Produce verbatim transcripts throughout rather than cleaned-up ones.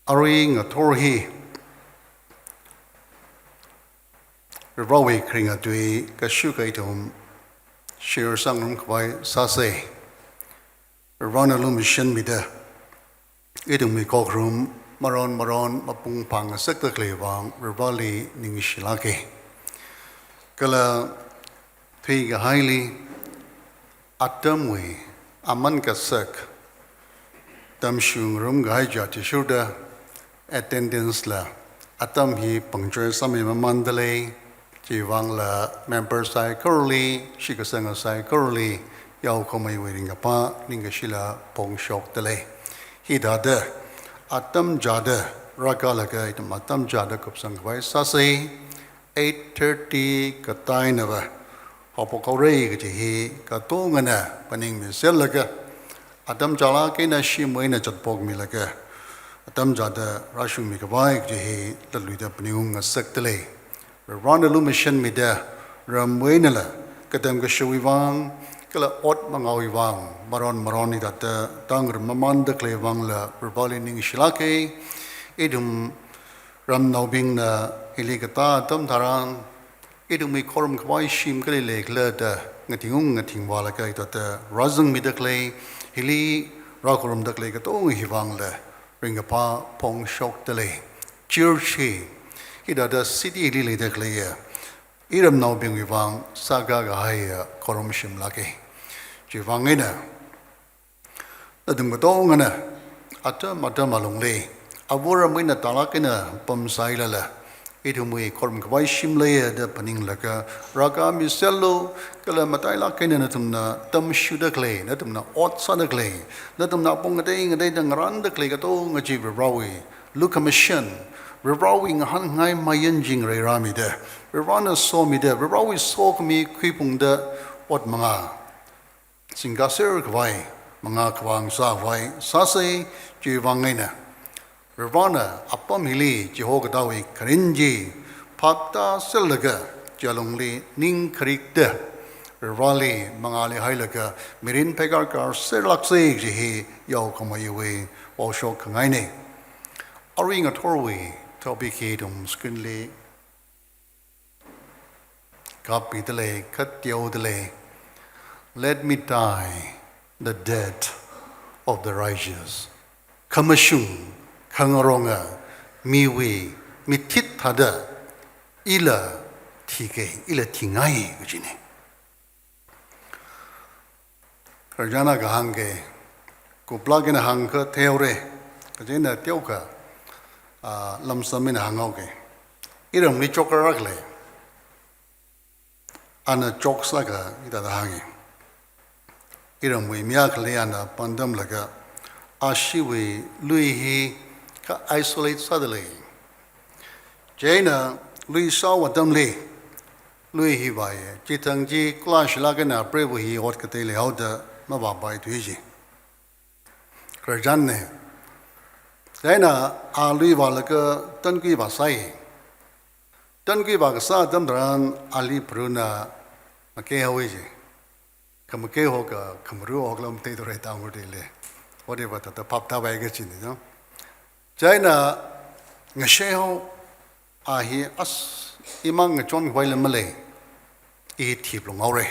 Arui ngathor hi Varewui kharinga tui kashuka ithum share sāngarum khavai sāsa. Varena lumashanmida ithumwui khokharum maron maron mapung phāngasakta khalei vang Vareli ningshilāka. Kala thuikahaili atamwui aman kasak tamshung ngarumkahai chi athishurda attendance la atam hi punctual sāmi mamanda lei, chiwui vangla member saikorali, shitkasanga saikorali, yaokhameiwui ringkaphā ningkashila phongshokda lei. Hithāda atam chāda rākalaga ithum atam chāda kupsang khavai sāsa. Eight thirty katainava haophok haora kaji hi katongana phaningmi sellaga, atam chālāk eina shim eina chatphokmilaga, atam chāda rāshungmi khavai kaji hi latluida phaningung ngasakta lei. Varena lumashanmida ramwui einala katam kashiwui vang, kala ot mangāwui vang, maron maron hithāda tāngarum mamanda khalei vangla Vareli ningshilāka. Ithum ramnaobingna hili katā atam tharan, ithumwui khorum khavai shim kali leikhala da ngathing-ung ngathingvālaga hithāda rāzangmida khalei, hili rākhorumda khalei katonga hi vangla ringkaphā phongshokta lei. Church hi hithāda city li leida khaleiya iramnaobingwui vang sākakahaiya khorum shimlāka. Chiwui vang eina nathum katongana atam atam alungli, avāram eina tālāk eina pamsālala, ithumwui khorum khavai shim leiya da phaninglaga rākāmi sellu, kala matailāk eina nathumna tamshuda khalei, nathumna ot sāda khalei, nathumna apong ngatei ngateida ngarānda khalei katonga chi Varewui lukhamashan, Varewui ngahānngai mayan chi ngareirāmida, Varena somida, Varewui sokhami khuiphungda ot mangā singkaser khavai, mangā khavang sākhavai sāsa. Chiwui vang eina Varena apam hili chihokatāwui kharin chi phaptāsellaga, chi alungli ning kharikda Vareli mangāli hailaga mirin pheikārkār serlāksa kaji hi yaokhameiwui vaoshok khangaina. Arui ngathorwui topic hi ithum screen li kapmida lei, kha teoda lei. Let me die the death of the righteous. Khamashung khangaronga miwui mithit thāda ila thika, ila thingai kajina. Khararchanna kahāngka, kuplāk eina hāngkha theore, kachina teokha, ah, lamsam eina hānghaoka. Iramli chokra rak lei. Ana chok sākha hithāda hānga. Iramwui mi akhali ana pāntamlaga, ashiwui lui hi kha isolate sāda lei. Chieina lui shao atamli, lui hi vāya, chithang chi kula shilāk eina preivāwui hi ot katei leihaoda mavāpai tui chi. Khararchanna. Chieina a lui vālaga tankui vāsai. Tankui vākasā atam tharan ali pharuna makeihaowa ji. Khamakei hoka, khamaru hokla matheithura Tangkhul tuili. Whatever, thāda phaptāpai kajina, no? Chieina ngashaihao, a hi as, imang ngachon khavai lam malei. I thiplu ngaore.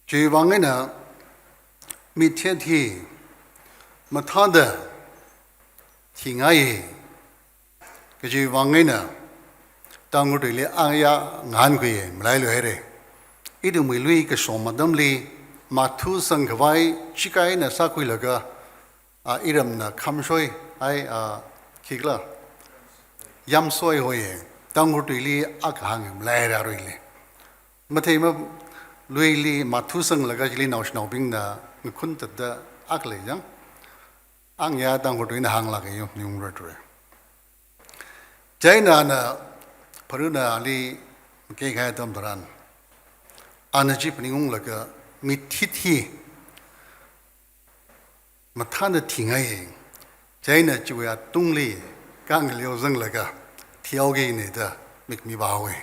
Chiwui vang eina mithit hi mathāda thingai. Kajiwui vang eina Tangkhul tuili aya ngahānkhui malailu haira. Ithumwui lui kashom atamli mathusang khavai chikai eina sākhuilaga, a, iramna khamshoi, ai, a, khikhala, yamsoi hoi, Tangkhul tuili akha hānga malaira aruili. Matheima luili mathusanglaga chili naoshinaobingna ngakhun tatda akha lei jang. Angya Tangkhul tuina hānglāka yo, ningung rarture. Chieina ana pharuna ali makeikahai atam tharan, ana chi phaningunglaga mithit hi mathāda thingai. Chieina chiwui atungli khangaleo zanglaga thihaokina da mikmi vāhaowa.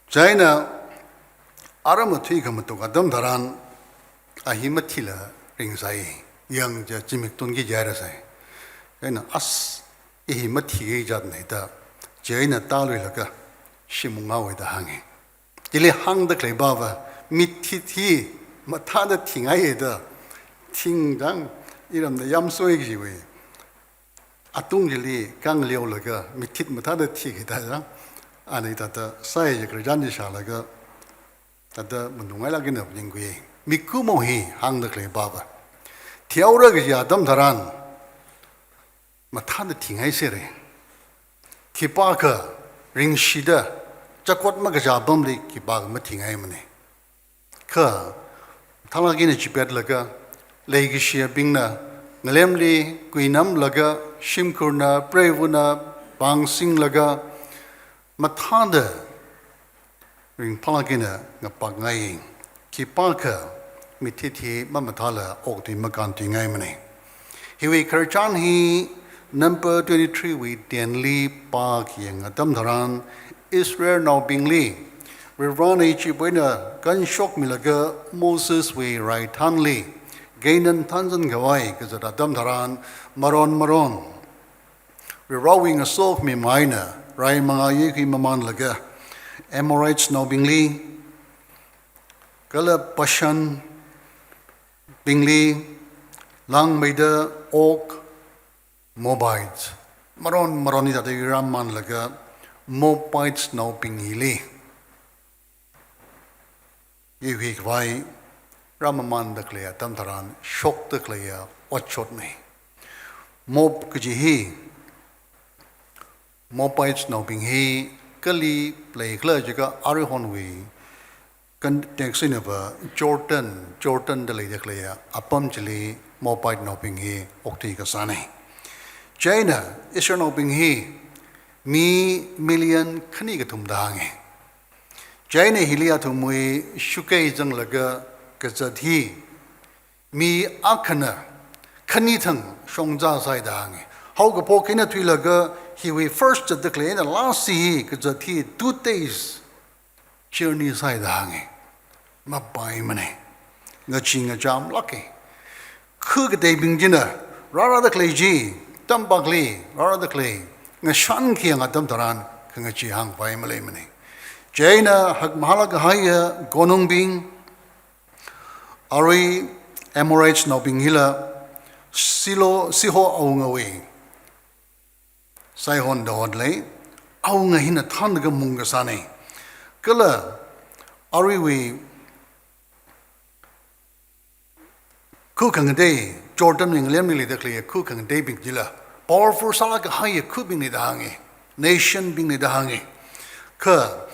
Chieina aram athui khamatuk atam tharan a hi mathila ringsai, yang ja zimik tunki jaira sai. Chieina as, i hi mathikei jatna da, chieina tāluilaga shim unghaowa da hānga. Chili hāngda khalei pava, mithit hi mathāda thingaiya da, thingdang iramna yamsoi kajiwui atung chili kangleolaga mithit mathāda thikida jang, ani thāda sāya khararchan chi shālaga, thāda manungailāk eina phaningkhui. Mikumo hi hāngda khalei pava, thihaora kaji atam tharan mathāda thingaisera. Khipākha ringshida chakot makazā apamli khipākha mathingaimana. Kha mathālāk eina chipetlaga, leikashiyabingna ngalemli kuinamlaga, shimkhurna, preivana pāngsinglaga, mathāda ringphālāk eina ngapakngai. Khipākha mithit hi mamathāla okathui makānthuingaimana. Hiwui khararchan hi Number twenty-three wui ten li pākhayang atam tharan, Israelnaobingli Varivarana Egyptwui eina kanshokmilaga Moseswui raithanli Canaan thanzan khavai kazat atam tharan, maron maron Varivarawui ngasokhami eina rai mangā yuikhui mamanlaga, Amoritsnaobingli, kala Bashanbingli, langmeida Og, Moabites, maron maron hithāda yuirāmamanlaga, Moabitesnaobing hili yuikhui khavai rāmamanda khalei atam tharan shokda khaleiya otshotna. Moab kaji hi, Moabitesnaobing hi kali leikhala jiakha aruihonwui context einava Jordan, Jordan da leida khaleiya apam chili Moabitesnaobing hi okthui kasāna. Chieina Israelnaobing hi mi million khani kathum da hānga. Chieina hili athumwui shukei zanglaga kazat hi mi akhana khani thang shongza sāi da hānga. Haokaphok eina thuilaga hiwui first zatda khalei eina last hi kazat hi two days journey sāi da hānga. Mapaimana. Ngachee ngachamlāka. Khu kateibing china rārāda khalei chi, tampakli rārāda khalei ngashan khayang atam tharan khangachee hāngpai maleimana. Chieina hakmahālāk kahaiya konungbing, arui Amoritsnaobing hila Silo, Sihon awungawui Sihon da hotli, awunga hina thānlaga mung kasāna. Kala aruiwui khu khangatei, Jordan ngalemli leida khalei khu khangateibing chila powerful sālāk kahaiya khubingna da hānga, nationbingna da hānga. Kha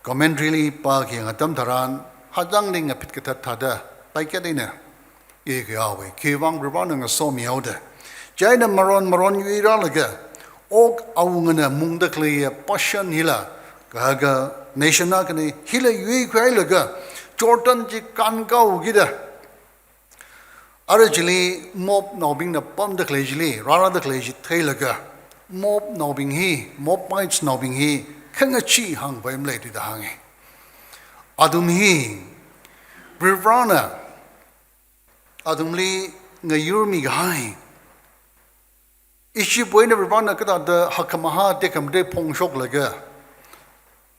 commentary li pākhayang atam tharan, hachangli ngaphit kathat thāda paikat eina yuikhui haowa, khiwuivang Varivarana ngasomihaoda. Chieina maron maron yuirālaga, Og awungana mungda khaleiya Bashan hila, kahaka nation akhana, hila yuikhuihailaga Jordan chi kānkāhaokida, ara chili Moabnaobingna pamda khalei chili, rārāda khalei chi theilaga, Moabnaobing hi, Moabitesnaobing hi khangachee hāngpai maleithuda hānga. Athum hi Varivarana athumli ngayurmi kahai, Egyptwui eina Varivarana kathāda hakkhamahā tekhamatei phongshoklaga,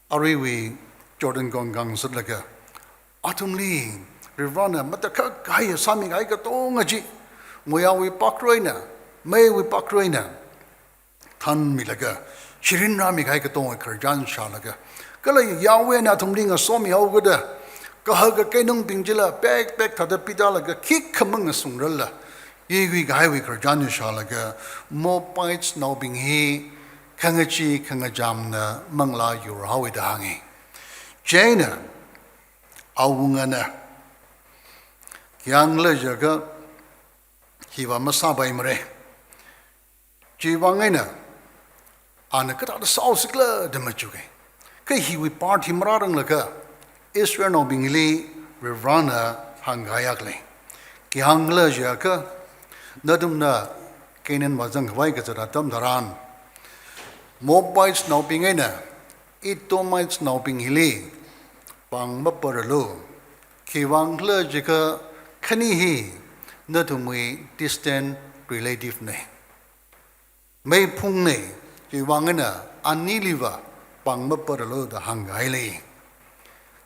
aruiwui Jordan kong kangzatlaga, athumli Varivarana matakhak kahai sāmi kahai katonga chi, nguiāwui pakra eina, meiwui pakra eina thanmilaga, shirin rāmi kahai katonga khararchan shālaga, kala Yahwehna athumli ngasomihaokida, kahaka keinungbing chila pek pek thāda pitālaga, khikha mangasungrarla yuikhui kahaiwui khararchan shālaga, Moabitesnaobing hi khangachee khangachamna manglā yurhaowa da hānga. Chieina awungana, khiyāngkhala jiakha hiva masāpaimara. Chiwuivang eina ana kathāda sāhaosi khala da machuka. Kha hiwui part hi marāranglaga Israelnaobingli Varivarana hāngkahai akha lei. Khiyāngkhala jiakha, nathumna Canaan vāzang khavai kazat atam tharan, Moabitesnaobing eina Edomitesnaobing hili pāng maparalu. Khiwuivang khala jiakha khani hi nathumwui distant relative na. meiphungnei, chiwui vang eina aniliva pāng maparalu da hāngkahai lei.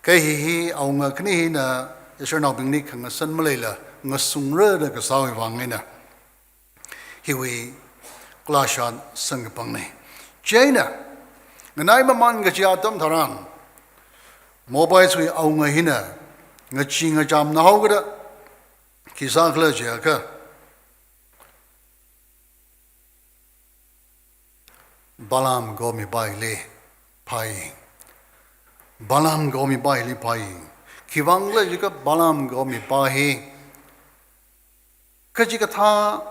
Kha hi hi awunga khani hina Israelnaobingli khangasan maleila ngasungra da kasāwui vang eina hiwui class shat samkapangnei. Chieina nganai mamān kaji atam tharan Moabites wui awunga hina ngachee ngachamna haokida khi sākhala jiakha, Balaam kaho mipā hili phāi. Balaam kaho mipā hili phāi. Khiwui vang khala jiakha Balaam kaho mipā hi kachikathā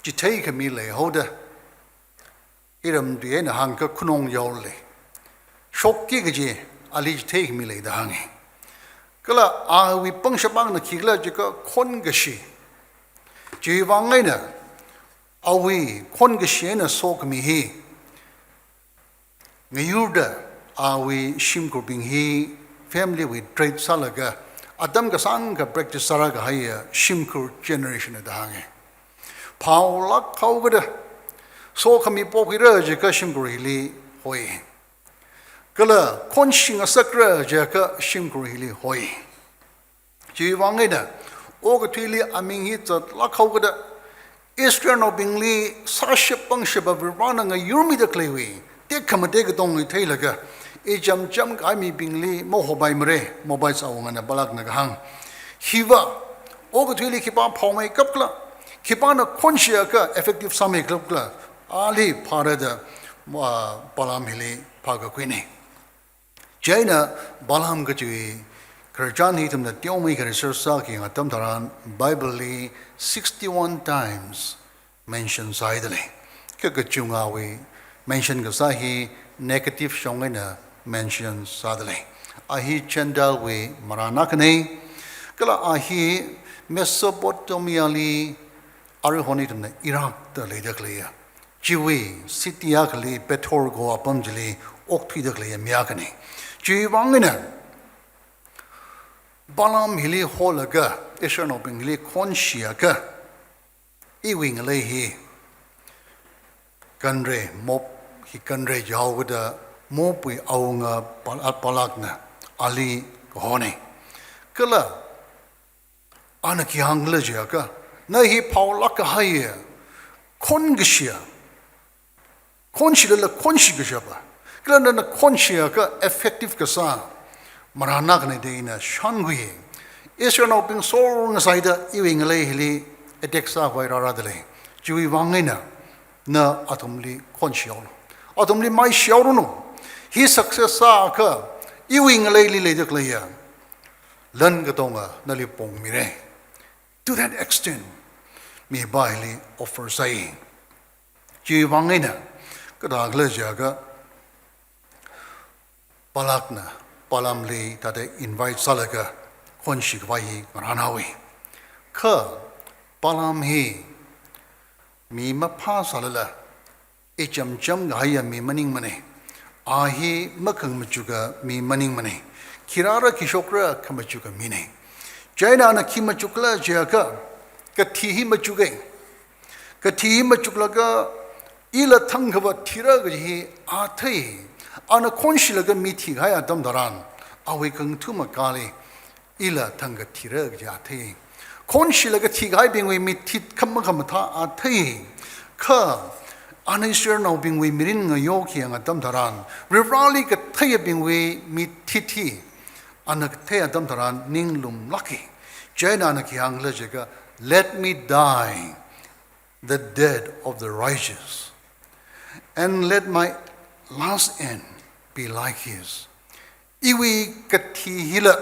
chitheikhami leihaoda, iram tui eina hāngkha khunong yaoli, shokki kaji ali chitheikhami lei da hāngi. Kala awui pangshap akha khikhala jiakha khonkashi. Chiwui vang eina awui khonkashi eina sokhami hi ngayurda awui shimkhurbing hi family wui trade sālaga atam kasāngkha practice sāra kahaiya shimkhur generation da hāngi. Phaolāk haokida sokhami pokhuira jiakha shimkhur hili hoi. Kala khonshi ngasakra jiakha shimkhur hili hoi. Chiwui vang eina okathuili aming hi zatlāk haokida Israelnaobingli sāshap pangshap Varivarana ngayurmida khaleiwui tekhamatei katonga theilaga, ichamcham kahai mibingli mahopaimara, Moabites awungana Balakna kahāng. Hiva okathuili khipā phaomeikap khala, khipāna khonshiakha effective sāmeikap khala, ali phāra da, ah, Balaam hili phākakhuinei. Chieina Balaam kajiwui khararchan hi ithumna teomeikha research sāki atam tharan Bible li sixty-one times mention sāhaida lei. Kha kachungkhawui mention kasā hi negative shong eina mention sāda lei. A hi Gentile wui marān akhanei. Kala a hi Mesopotamia li, aruihon ithumna Iraq da leida khaleiya, chiwui city akhali Pethor kaho apam chili okthuida khaleiya mi akhanei. Chiwui vang eina Balaam hili holaga Israelnaobing hili khonshiakha, iwui ngalei hi kanre, Moab hi kanre jihaokida Moab wui awunga Bal-, Balakna ali kahonei. Kala ana khi hāngkhala jiakha, na hi phaolāk kahaiya, khonkashiya, khonshilala khonshi kashapa, kala nana khonshiakha effective kasā marān akhanei da ina shānkhui. Israelnaobing sor ngasaida iwui ngalei hili attack sākhavai rāra da lei. Chiwui vang eina na athumli khonshihaolu. Athumli maishihaoranu. Hi success sāakha iwui ngaleili leida khaleiya lan katonga nali pongmira. To that extent, mipā hili offer sāi. Chiwui vang eina kathākhala jiakha, Balakna Balaamli thāda invite sālaga khonshikhavai hi ngarānhaowa. Kha Balaam hi mi maphāsālala, ichamcham kahaiya mi maningmanei. A hi makhangamachuk mi maningmanei. Khi rāra khi shokra khamachuk minei. Chieina ana khi machukla jiakha, kathi hi machuka. Kathi hi machuklaga ila thangkhava thira kaji hi a thei. Ana khonshilaga mi thikahai atam tharan, awui khangathum akhali ila thangkha thira kaji a thei. Khonshilaga thikahaibingwui mithit khamakhamathā a thei. Kha ana Israelnaobingwui mirin ngayo khayang atam tharan, Varivarali katheiyabingwui mithit hi ana kathei atam tharan ninglumlāka. Chieina ana khi hāngkhala jiakha, "Let me die the death of the righteous, and let my last end be like his." Iwui kathi hila,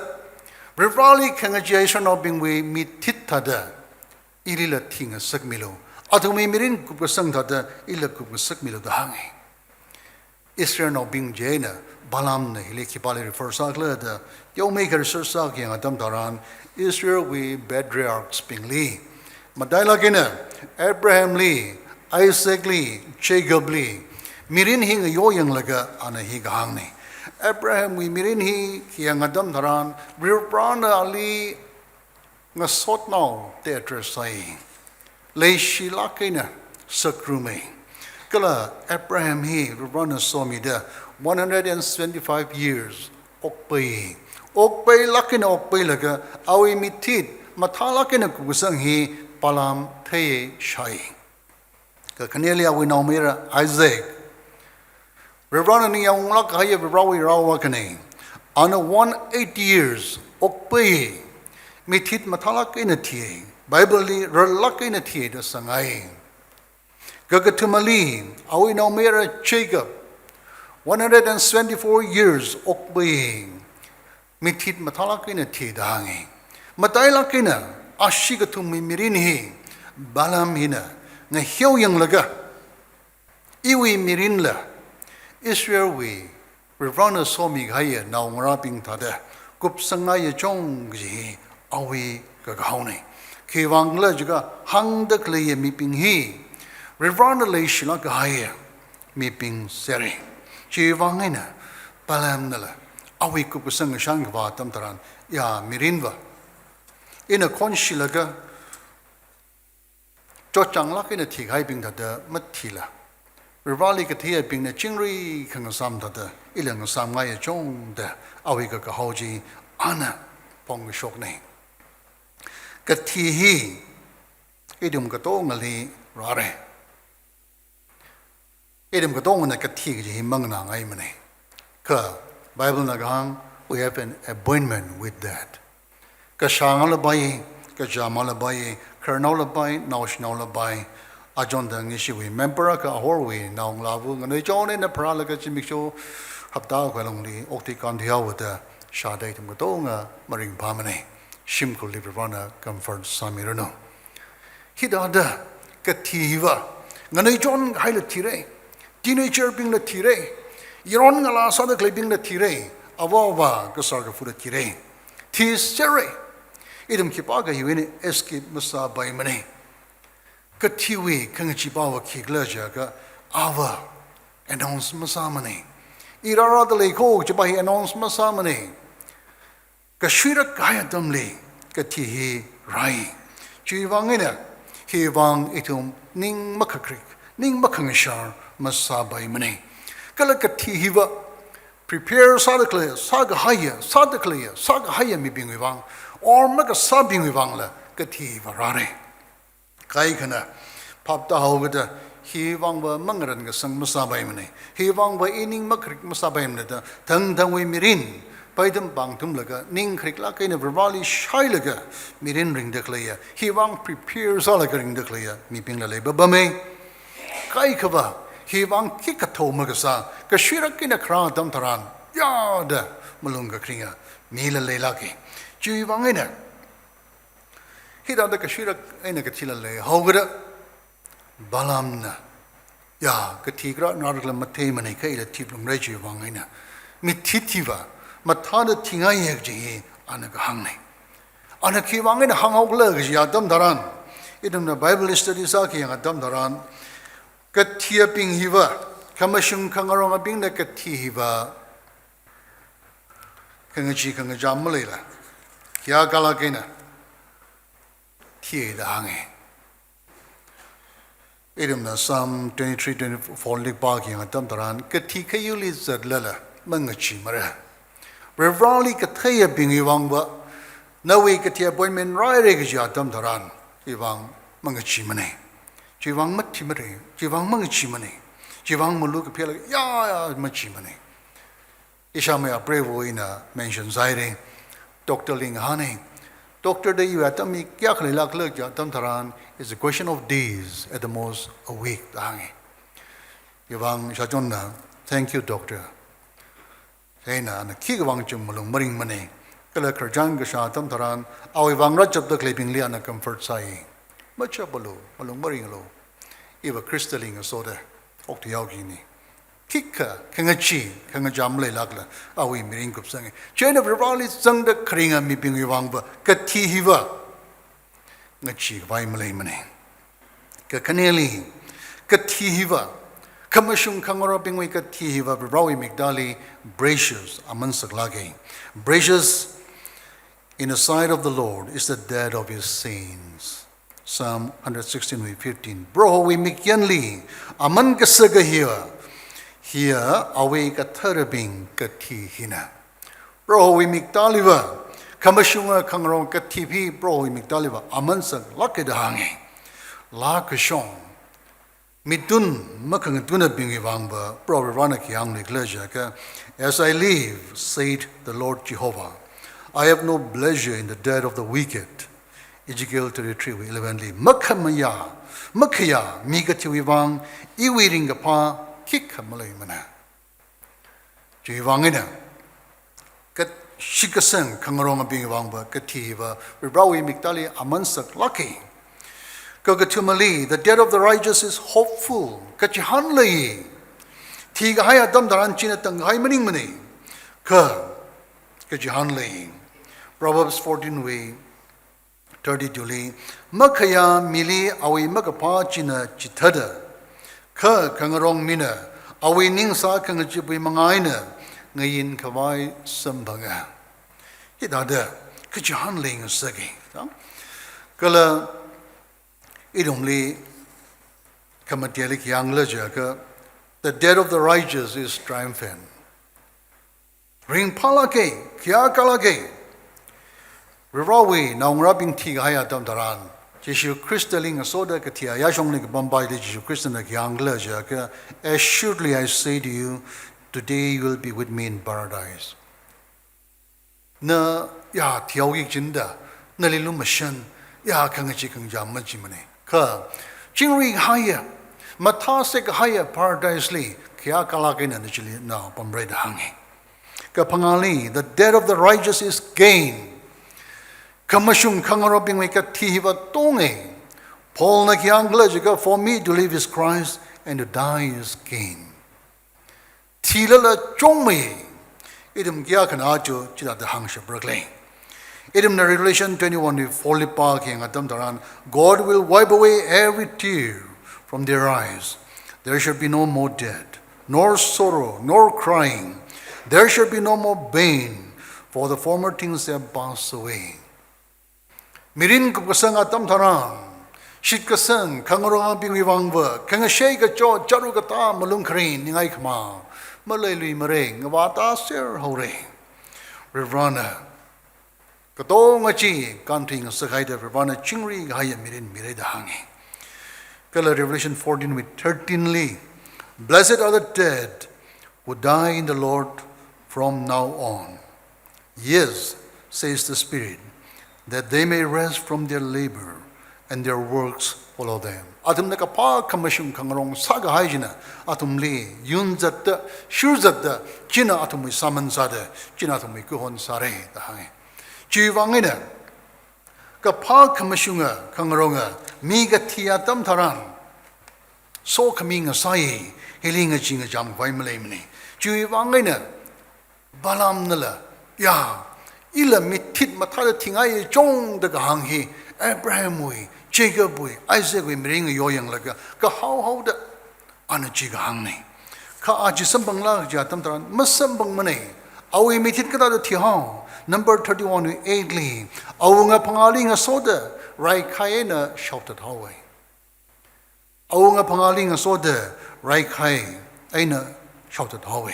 Varivarali khangachei Israelnaobingwui mithit thāda, ilila thingasakmilu. Athumwui mirin kupkasang thāda, ila kupngasakmilu da hānga. Israelnaobing chieina Balaamna hili khipāli refer sākhala da, teomeikha research sākhayang atam tharan, Israelwui patriarchs bingli, matailāk eina Abrahamli, Isaacli, Jacobli mirin hi ngayoyanglaga ana hi kahāngna. Abrahamwui mirin hi khayang atam tharan, Varivarana ali ngasotnao da address sāi. Leishilāk eina, sakrumei. Kala Abraham hi Varivarana somida one hundred and seventy-five years okpai. Okpailāk eina okpailaga awui mithit mathālāk eina kupkasang hi Balaam theiya shai. Kakhaneli awui naomayara Isaac. Varivarana ningyānglāk kahaiya Varivarawui rao akhana. Ana one eighty years okpai. Mithit mathālāk eina thei. Bible li rarlāk eina thei da sāngai. Kakathumali, awui naomayara Jacob, one hundred and seventy-four years okpai. Mithit mathālāk eina thei da hānga. Matailāk eina, ashi kathumwui mirin hi, Balaam hina, ngaheo yanglaga, iwui mirinla, Israelwui Varivarana somi kahaiya naongarābing thāda kupsangngaiya chong kaji hi awui kakahaona. Khiwuivang khala jiakha hāngda khaleiya mibing hi Varivarana leishilāk kahaiya mibing sera. Chiwuivang eina Balaamnala awui kupkasang kashan kavā atam tharan ya mirinva ina khonshilaga chotchānglāk eina thikahaibing thāda mathila, Varivarali katheiyabingna chingri khangasām thāda ila ngasāmngaiya chong da awui kakahao chi ana phongkashokna. Kathi hi ithum katongali rāra. Ithum katongana kathi kaji hi manganāngaimana. Kha Bible na kahāng, we have an appointment with death. Kashāngala pai, kachāmala pai, khararnaola pai, naoshinaola pai. Achonthang ishiwui member akha ahorwui naongalāva nganuichon eina pharālaga zimiksho hapta khuilungli okthui kānthuihaowa da shāda ithum katonga maringphāmana. Shimkhurli Varivarana comfort sāmiranu. Hithāda kathi hiva, nganuichon kahaila thira, teenager bingla thira, yaron ngalā sāda khaleibingla thira, avā avā kasar kafuda thira. Thisera. Ithum khipākha hiwui eina escape masāpaimana. Kathiwui khangachee pava khikhala jiakha ava announce masāmana. I rārāda leiko kajipa hi announce masāmana. Kashuirak kahai atamli kathi hi rāi. Chiwuivang eina, hiwuivang ithum ning makhakrik, ning makhangashar masāpaimana. Kala kathi hiva prepare sāda khalei, sākahaiya, sāda khaleiya, sākahaiya mibingwui vang, or makasābingwui vangla kathi hiva rāra. Kaikhana phap tāhaokida, hiwuivangva mangaran kasang masāpaimana, hiwuivangva i ning makhakrik masāpaimana da, thangthangwui mirin, paitam pāngthumlaga, ning khariklāk eina Varivarali shailaga, mirin ringda khaleiya, hiwuivang prepare sālaga ringda khaleiya mibingla leipapama. Kaikhava, hiwuivang khikha thao makasā, kashuirak eina kharā atam tharan, yada malung kakharinga mila leilāka. Chiwuivang eina, hithāda kashuirak eina kathila leihaokida, Balaamna, ya, kathi kharā ngarākhala matheimana, kha ila thiphalungra chiwuivang eina mithit hiva mathāda thingaiya kaji hi ana kahāngna. Ana khiwuivang eina hānghaokhala kaji atam tharan, ithumna Bible study sākayang atam tharan, kathiyabing hiva, khamashung khangaronga bingna kathi hiva khangachee khangachām maleila, kayākhala kena thei da hānga. Ithumna Psalm twenty-three, twenty-four li pākayang atam tharan, kathi khayuli zatlala mangacheemara. Varivarali katheiyabingwui vangva, nawui kathi appointment rāhaira kaji atam tharan, iwui vang mangacheemana. Chiwuivang mathimara, chiwuivang mangacheemana. Chiwuivang malu kaphila, ya, ya, macheemana. Ishāmei Apreivawui eina mention sāhaira, doctor li ngahāna. Doctor da iwui atam hi kayākha leilākhala kaji atam tharan, it's a question of days, at the most a week, da hānga. Iwui vang ishāchonna, thank you, doctor. Chieina ana khikha vang chi malung maringmana. Kala khararchan kashā atam tharan, awui vang rāchapda khaleibingli ana comfort sāi. Machaplu, malung maringlu. Iva Khristali ngasoda okthuihaokina. Khikha, khangachee, khangachām maleilākla, awui mirin kupsanga. Chieina Varivarali zangda kharinga mibingwui vangva, kathi hiva ngacheekhavai maleimana. Kakhaneli, kathi hiva, khamashung khangarongbingwui kathi hiva Varivarawui miktāli precious aman saklāka. Precious in the sight of the Lord is the death of his saints. Psalm hundred sixteen wui fifteen. Prohowui mikyanli aman kasaka hiya, hiya awui katharabing kathi hina. Prohowui miktāliva, khamashunga khangarong kathi hi Prohowui miktāliva aman saklāka da hānga. Laa kashong, mitun makhangatunabingwui vangva Proho Varena khi hāngluikhala jiakha, "As I live, said the Lord Jehovah, I have no pleasure in the death of the wicked." Ezekiel thirty-three wui eleven li, makhamayā, makhayā mi kathiwui vang iwui ringkaphā khikha maleimana. Chiwui vang eina, kat-, shitkasang khangarongbingwui vangva kathi hiva Varewui miktāli aman saklāka. Kakathumali, "The death of the righteous is hopeful." Kachihān lei. Thikahai atam tharan china tangkahai maningmana. Kha, kachihān lei. Proverbs fourteen wui thirty-two li, makhayā mili awui makaphā china chithāda, kha khangarong mina awui ning sākhangachipwui manga eina ngayin khavai samphanga. Hithāda kachihān leingasaka. Kala ithumli khamateli khi hāngkhala jiakha, "The death of the righteous is triumphant." Ringphālāka, khayākalāka. Varewui naongarābing thikahai atam tharan, Jishu Khristali ngasoda kathi ayāshongli kapampaili Jishu Khristana khi hāngkhala jiakha, "Assuredly I say to you, today you will be with me in paradise." Na ya thihaoki kajida, nali lumashan, ya khangachee khangachā machimana. Kha, chingri kahaiya, mathāsek kahaiya paradise li, khayākalāk eina na chili na pamra da hānga. Kaphangāli, "The death of the righteous is gain." Khamashung khangarongbingwui kathi hiva tonga. Paulna khi hāngkhala jiakha, "For me to live is Christ and to die is gain." Thilala chungmei, ithum khayākhana chu chithāda hāngshaprakhala. Ithumna Revelation twenty-one wui four li pākhayang atam tharan, "God will wipe away every tear from their eyes. There shall be no more death, nor sorrow, nor crying. There shall be no more pain, for the former things have passed away." Mirin kupkasang atam tharan, shitkasang khangarongbingwui vangva, khangashei kachot, charu katā, malung kharing, ningai khamā maleiluimara, ngavātāser haora. Varena katonga chi kānthui ngasakhaida Varena chingri kahaiya mirin mira da hānga. Kala Revelation fourteen wui thirteen li, "Blessed are the dead who die in the Lord from now on. Yes, says the Spirit, that they may rest from their labor, and their works follow them." Athumna kaphā khamashung khangarong sākahai china athumli yunzatda, shurzatda, china athumwui sāman sāda, china athumwui kuhon sāra da hānga. Chiwui vang eina, kaphā khamashunga khangaronga mi kathi atam tharan, sokhami ngasāya, hili ngachee ngacham khavai maleimana. Chiwui vang eina, Balaamnala, ya, ila mithit mathāda thingaiya chungda kahāng hi, Abrahamwui, Jacobwui, Isaacwui mirin ngayoyanglaga, kahaohaoda ana chi kahāngna. Kha a chi samphanglā kaji atam tharan, masamphangmana. Awui mithit kathāda thihao. Number thirty-one wui eight li, awunga phangāli ngasoda, raikhai eina shaothat haowa. Awunga phangāli ngasoda, raikhai eina shaothat haowa.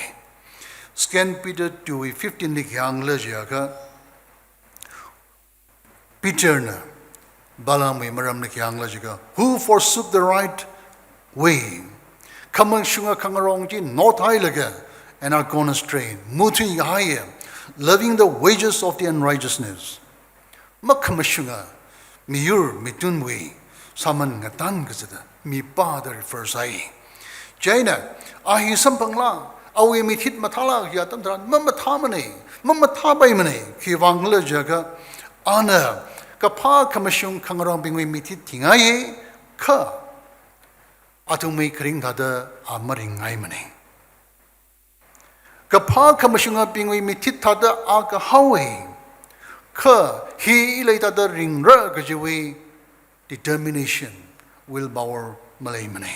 Second Peter two wui fifteen li khi hāngkhala jiakha, Peterna Balaamwui maramli khi hāngkhala jiakha, "Who forsook the right way, khamashunga khangarong chi nothailaga, and are gone astray, muthui kahaiya, loving the wages of the unrighteousness." Makhamashunga miyur mitunwui sāman ngatan kazata mipā da refer sāi. Chieina, a hi samphanglā, awui mithit mathālā kaji atam tharan, mamathāmana, mamathāpaimana, khiwui vangkhala jiakha, ana kaphā khamashung khangarongbingwui mithit thingaiya, kha athumwui kharing thāda a maringngaimana. Kaphā khamashungabingwui mithit thāda a kahaowa, kha hi ilei thāda ringra kajiwui determination, willpower maleimana.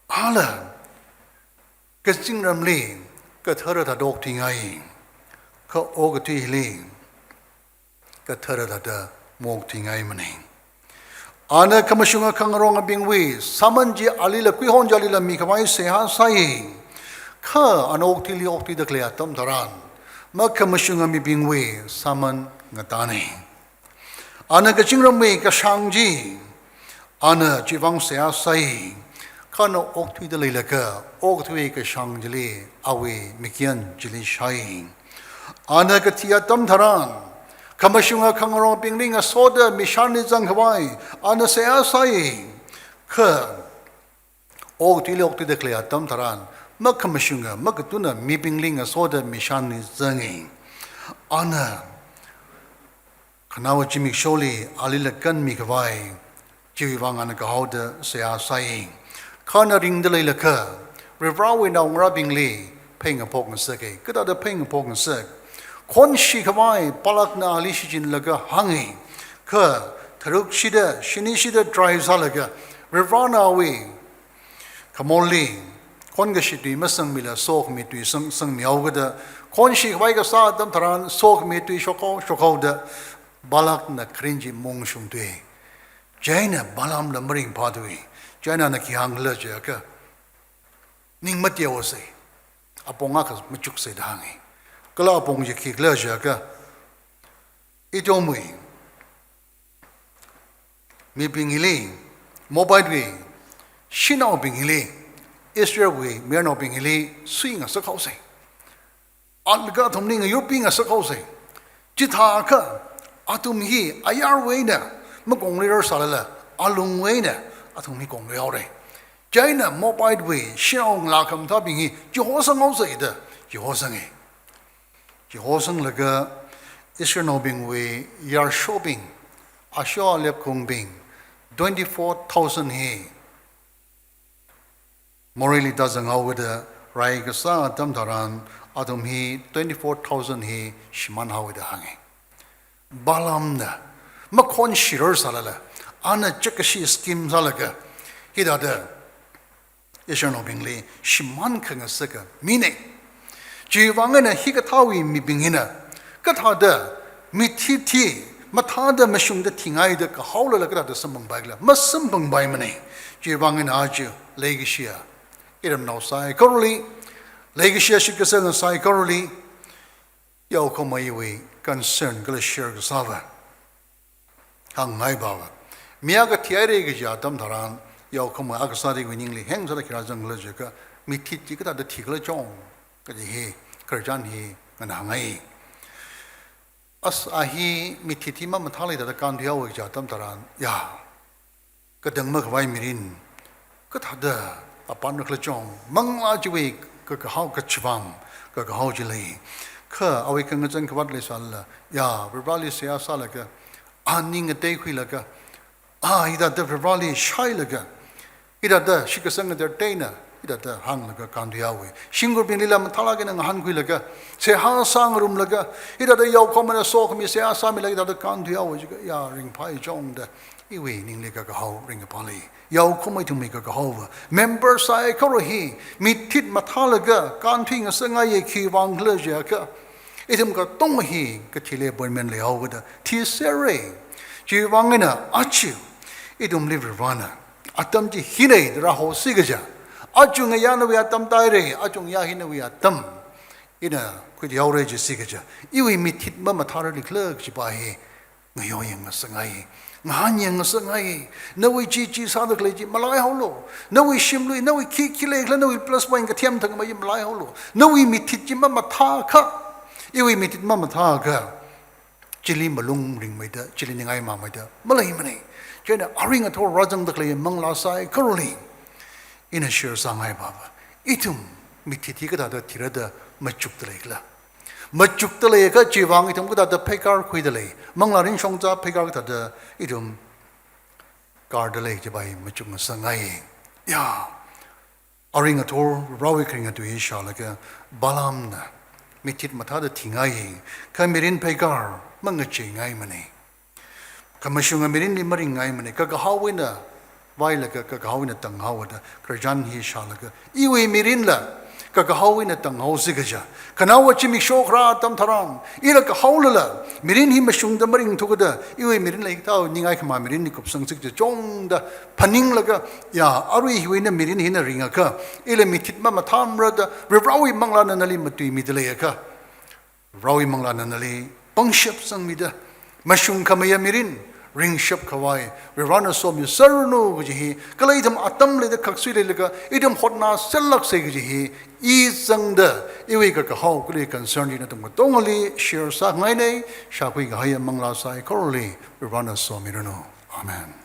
Ala kazingramli kathara thāda okthuingai, kha okathuili kathara thāda maokthuingaimana. Ana khamashunga khangarongabingwui sāman chi alila kuihon chi alila mikhavai seihā sāi. Kha ana okthuili okthuida khalei atam tharan, makhamashunga mibingwui sāman ngatāna. Ana kazingramwui kashāng chi ana chiwui vang seihā sāi. Kha ana okthuida leilakha, okathuiwui kashāng chili awui mikyan chili shāi. Ana kathi atam tharan, khamashunga khangarongbingli ngasoda mishanli zangkhavai ana seihā sāi. Kha okathuili okthuida khalei atam tharan, makhamashunga, makatuna mibingli ngasoda mishanli zangi. Ana khanaowa zimiksholi alila kanmikhavai chiwui vang ana kahaoda seihā sāi. Kha ana ringda leilakha, Varivarawui naongarābingli pheingaphok ngasaka. Kathāda pheingaphok ngasak? Khonshi khavai Balakna ali shichinlaga hānga. Kha tharuk shida, shini shida try sālaga, Varivarana awui khamorli khonkashi tui masangmila sokhami tui sang, sangmihao kajida, khonshi khavai kasā atam tharan sokhami tui shokhao, shokhaoda Balakna kharin chi mungshungthuwa. Chieina Balaamla maringphāthuwa. Chieina ana khi hāngkhala jiakha, ning mateosa, apong akha machuksei da hānga. Kala apong chi khikhala jiakha, ithumwui mibing hili, Moabwui shanaobing hili, Israelwui mayarnaobing hili suingasakhaosa. Atlaga athumli ngayurpingasakhaosa. Chithākha athum hi ayarwui eina makongluirar sālala, alungwui eina athum hi kongluihaora. Chieina Moabwui shanao ngalā khamathābing hi chihosanghaosa da, chihosanga. Chihosanglaga Israelnaobingwui yarshobing, ashao alepkhungbing, twenty-four thousand hi moreili tāzanghao kajida rai kasā atam tharan, athum hi twenty-four thousand hi shimānhaowa da hānga. Balaamna makhonshirar sālala, ana chakashi scheme sālaga, hithāda Israelnaobingli shimānkhangasaka mina. Chiwui vang eina hikathāwui mibing hina kathāda mithit hi mathāda mashungda thingai da kahaolala kathāda samphangpaikhala? Masamphangpaimana. Chiwui vang eina aja leikashiya iramnao saikorali, leikashiya shitkasanga saikorali, yaokhameiwui concern kala share kasāva hāngngai bava. Mi akha thihaira kaja atam tharan, yaokhamei akha sāriwui ningli heng sāda khi rāzangkhala jiakha, mithit chi kathāda thikhala chong kaji hi, khararchan hi nganāngai. As a hi mithit hi mamathālei thāda kānthuihaowa kaja atam tharan, ya, katang makhavai mirin kathāda apānra khala chong, manglā chiwui kakahao, kachivam, kakahao chi lei. Kha awui khangachān khavāt leisālala, ya, Varivarali seihā sālaga, a ning ngateikhuilaga, a hithāda Varivarali shailaga, hithāda shitkasanga ngateiteina, hithāda hānglaga kānthuihaowa. Shimkhurbinglila mathālāk eina ngahānkhuilaga, seihā sāngarumlaga, hithāda yaokhameina sokhami seihā sāmilaga hithāda kānthuihaowa jiakha, ya, ringphāi chong da iwui ningli kakahao ringkaphā lei. Yaokhamei ithumwui kakahaova, member saikora hi mithit mathālaga kānthuingasakngaiya, khiwui vang khala jiakha, ithum katonga hi kathili appointment leihao kajida thiserra. Chiwui vang eina aja ithumli Varivarana atam chi hina da rāhosi kaja, aja ngayā nawui atam tāhaira, aja ngayā hi nawui atam eina khuithuihaora jisi kaja, iwui mithit mamathārali khala kajipa hi ngayoyang ngasakngai, ngahānyang ngasakngai. Nawui chi chi sāda khalei chi malaihaolu. Nawui shimlui, nawui khi khi leikhala, nawui plus point kathem thangmei chi malaihaolu. Nawui mithit chi mamathākha, iwui mithit mamathākha, chili malung ringmeida, chili ningai māngmeida maleimana. Chieina arui ngathor rāzangda khalei manglā saikorali ina share sāngai bava, ithum mithit hi kathāda thira da machukda leikhala? Machukda leiakha chiwui vang ithum kathāda pheikar khuida lei? Manglā ringshongza pheikar kathāda ithum karda lei jipa hi machukngasakngai. Ya, arui ngathor Varewui kharinga tui shālaga, Balaamna mithit mathāda thingai, kha mirin pheikar mangacheeingaimana. Khamashunga mirinli maringngaimana, kakahao eina vailaga kakahao eina tanghaowa da khararchan hi shālaga, iwui mirinla Kakahao eina tanghaosi kaja. Khanaowa zimiksho kharā atam tharan, ila kahaolala, mirin hi mashungda maringthu kada, iwui mirin leikathā ningai khama mirin hi kupsangsi kaja chungda phaninglaga, ya, arui hiwui eina mirin hina ringakha, ila mithit mamathāmara da, Varivarāwui manglāna nali matuimida leiakha, Varivarāwui manglāna nali pangshap sangmida, mashung khameiya mirin ringshap khavai Varivarāna somiserranu kaji hi, kala ithum atam leida khaksui leilaga ithum hotnāserlaksei kaji hi, i zangda iwui kakahao kala concern hi nathum katongali share sāngainei. Shākhui kahaiya manglā saikorali Varivarāna somiranu. Amen.